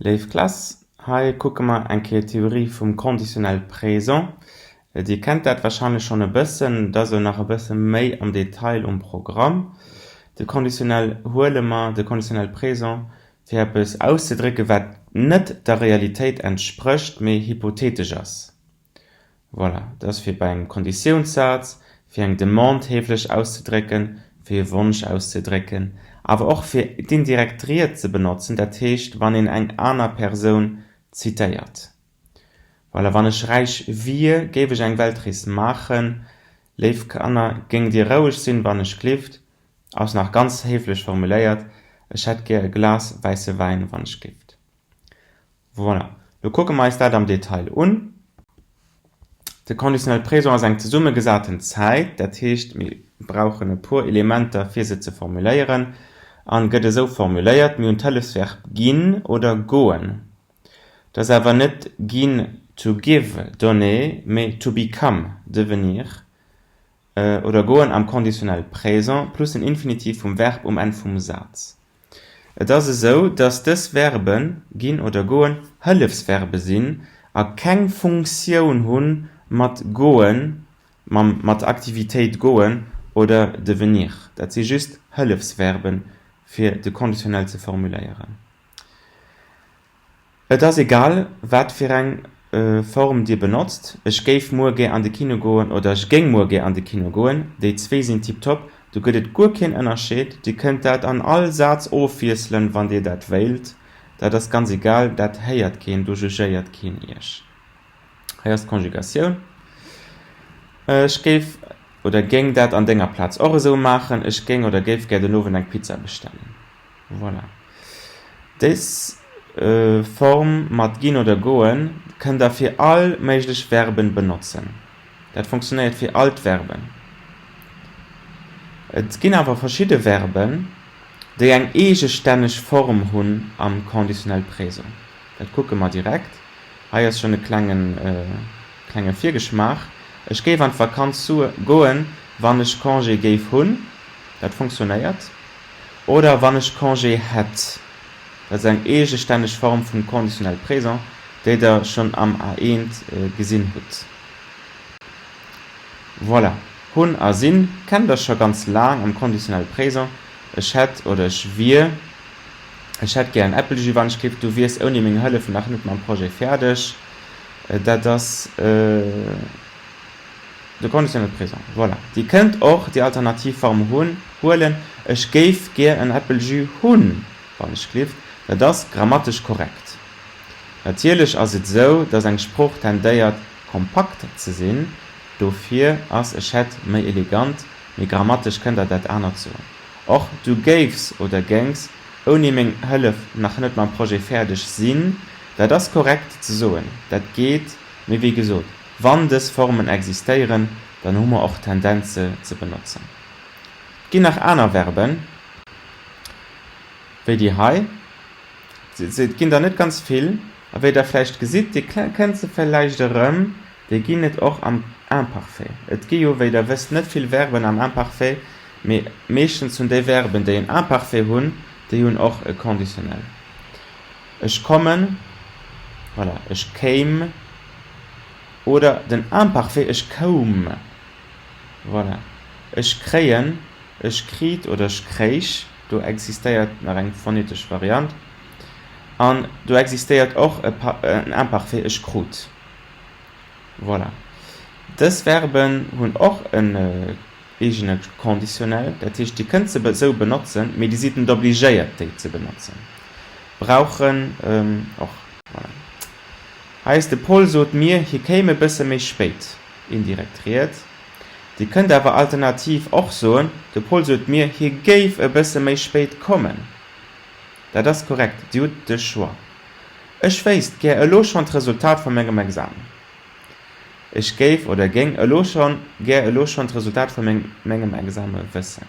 Léif Klass, hei kucke mer eng Kéier d'Theorie vum Conditionnel présent. Dir kennt dat wahrscheinlech schonn e bëssen, et ass elo nach e bësse méi am Detail um Programm. De Conditionnel huele mer, de Conditionnel présent, fir eppes auszedrécken, wat net der Realitéit entsprécht, mee hypothetesch ass. Voilà, dat ass fir bei engem Konditiounssaz, fir eng Demande héiflech auszedrécken, fir e Wonsch auszedrécken, awer och fir d'indirekt Ried ze benotzen, dat heescht wann een eng aner Persoun zitéiert. Voilà, wann ech räich wier, géif ech eng Weltrees maachen. Léif Kanner, géingt Dir roueg sinn, wann ech glift? Ass nach ganz héiflech formuléiert, Ech hätt gär e Glas wäisse Wäin, wann ech gift. Voilà, lo kucke mer eis dat am Detail un. De Conditionnel présent ass eng zesummegesaten Zäit, dat heescht mir brauchen e puer Elementer fir se ze formuléieren, an gëtt esou formuléiert, mir hunn d'Hëllefsverb ginn oder goen. Dat ass awer net ginn, to give, donner, mee to become, devenir. Oder goen am Conditionnel présent plus den Infinitiv vum Verb um Enn vum Saz. Et ass esou, datt dës Verben, ginn oder goen, Hëllefsverbe sinn a keng Funktioun hu mat goen, mam mat Aktivitéit goen oder devenir. Dat si just Hëllefsverben, fir de Conditionnel ze formuléieren. Et ass egal, wat fir eng Form Dir benotzt, Ech géif muer gär an de Kino goen oder Ech géing muer gär an de Kino goen, déi zwee sinn tiptop, do gëtt et guer keen Ënnerscheed. Dir kënnt dat an all Saz ofwiesselen, wann Dir dat wéilt, dat ass ganz egal, dat héiert keen, do jugéiert keen Iech. Hei ass d'Konjugatioun, Ech géif oder géing dat an denger Plaz och esou maachen, Ech géing oder géif gär den Owend eng Pizza bestellen. Voilà. Dés Form mat ginn oder goen kënnt der fir all méiglech Verben benotzen. Dat funktionéiert fir all d'Verben. Et ginn awer verschidde Verben, déi eng eegestänneg Form hunn am Conditionnel présent. Dat kucke mer direkt. Hei ass schonn e klengen, klenge Virgeschmaach. Ech géif an d'Vakanz goen, wann ech Congé géif hunn. Dat funktionéiert. Oder wann ech Congé hätt. Dat ass eng eegestänneg Form vum Conditionnel présent, déi Der schonn am A1 gesinn hutt. Voilà, hunn a sinn kennt Der scho ganz laang am Conditionnel présent, ech hätt oder ech wier, ech hätt gär en Äppeljus, wann ech géif, du wiers ouni meng Hëllef nach net mam Projet fäerdeg. Dat ass. De Conditionnel présent, voilà. Dir kënnt och déi alternativ Form hunn, huelen, Ech géif gär en Äppeljus hunn, wann ech glift. Dat ass grammatesch korrekt. Natierlech ass et esou, dass eng Sprooch tendéiert, kompakt ze sinn. Dofir ass ech hätt méi elegant, mee grammatesch kënnt Der dat anert soen. Och du géifs oder géings ouni meng Hëllef nach net mam Projet fäerdeg sinn, dat ass korrekt ze soen. Dat geet, mee wéi gesot, Wann dës Formen existéieren, dann hu mer och d'Tendenz se ze benotzen. Et ginn nach aner Verben, wéi déi hei. Et ginn der net ganz vill, a wéi der vläicht gesitt, dir kennt se vläicht erëm, déi ginn et och am Imparfait. Et gi jo, wéi der wësst, net vill Verben am Imparfait, mee meeschtens hunn déi Verben, déi en Imparfait hunn, déi hunn och e Conditionnel. Ech kommen, voilà, ech kéim, oder den Imparfait, ech koum, voilà, ech kréien, ech kriit oder ech kréich, do existéiert nach eng phonetesch Variant, an do existéiert och en Imparfait, ech krut. Voilà. Dës Verben hunn och en eegene Conditionnel, dat heescht, Dir kënnt se esou benotzen, mee Dir sidd net obligéiert, déi ze benotzen. Brauchen och. Voilà. Hei ass de Paul sot mir, hie kéim e bësse méi spéit. Indirekt Ried. Dir kënnt awer alternativ och soen, De Paul sot mir, hie géif e bësse méi spéit kommen. Dat ass korrekt, Dir hutt de Choix. Ech wéisst gär elo schonn d'Resultat vu mengem Examen. Ech géif oder géing elo schonn gär elo schonn d'Resultat vu mengem Exame wëssen.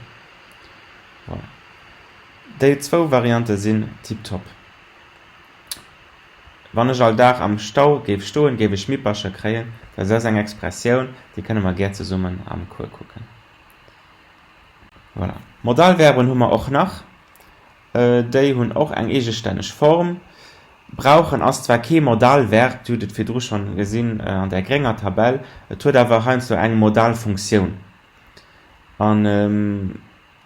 Voilà. Déi zwou Variante sinn tiptop. Wann ech all Dag am Stau géif stoen, géif ech Mippercher kréien. Dat ass eng Expressioun, déi kënne mer gär zesummen am Cours kucken. Voilà. Modalverben hu mer och nach. Déi hunn och eng eegestänneg Form. Brauchen ass zwar kee Modalverb, Dir hutt et virdru schonn gesinn an där grénger Tabell, et huet awer heiansdo eng Modalfunktioun. An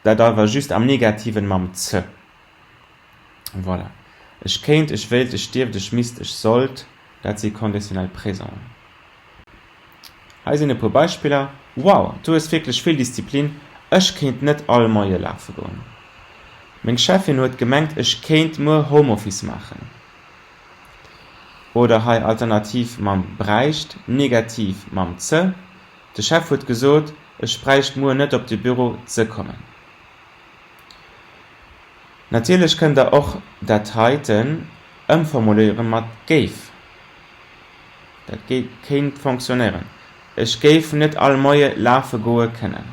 dat awer just am Negativen mam ze. Voilà. Ech kéint, ech wéilt, ech dierft, ech misst, ech sollt, dat si conditionnel présenten. Hei sinn e puer Beispiller, Wow, du hues wierklech vill Disziplin, ech kéint net all Moie lafe goen. Meng Cheffin huet gemengt, ech kéint muer Homeoffice maachen. Oder hei alternativ mam bräicht, negativ mam ze, De Chef huet gesot, ech bräicht muer net op de Büro ze kommen. Natierlech kënnt der och dat heiten ëmformuléiere mat géif. Dat kéint fonctionnéieren, Ech géif net all Moie lafe goe kënnen.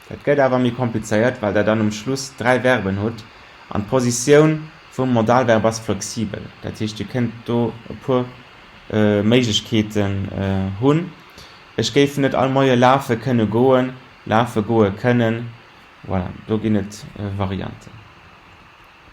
Dat gëtt awer méi komplizéiert, well der dann um Schluss 3 Verben hutt an d'Positioun vum Modalverb ass flexibel. Dat heescht, Dir kënnt do e puer Méiglechkeeten hunn. Ech géif net all Moie lafe kënne goen, lafe goe kënnen. Voilà, do ginn et Varianten.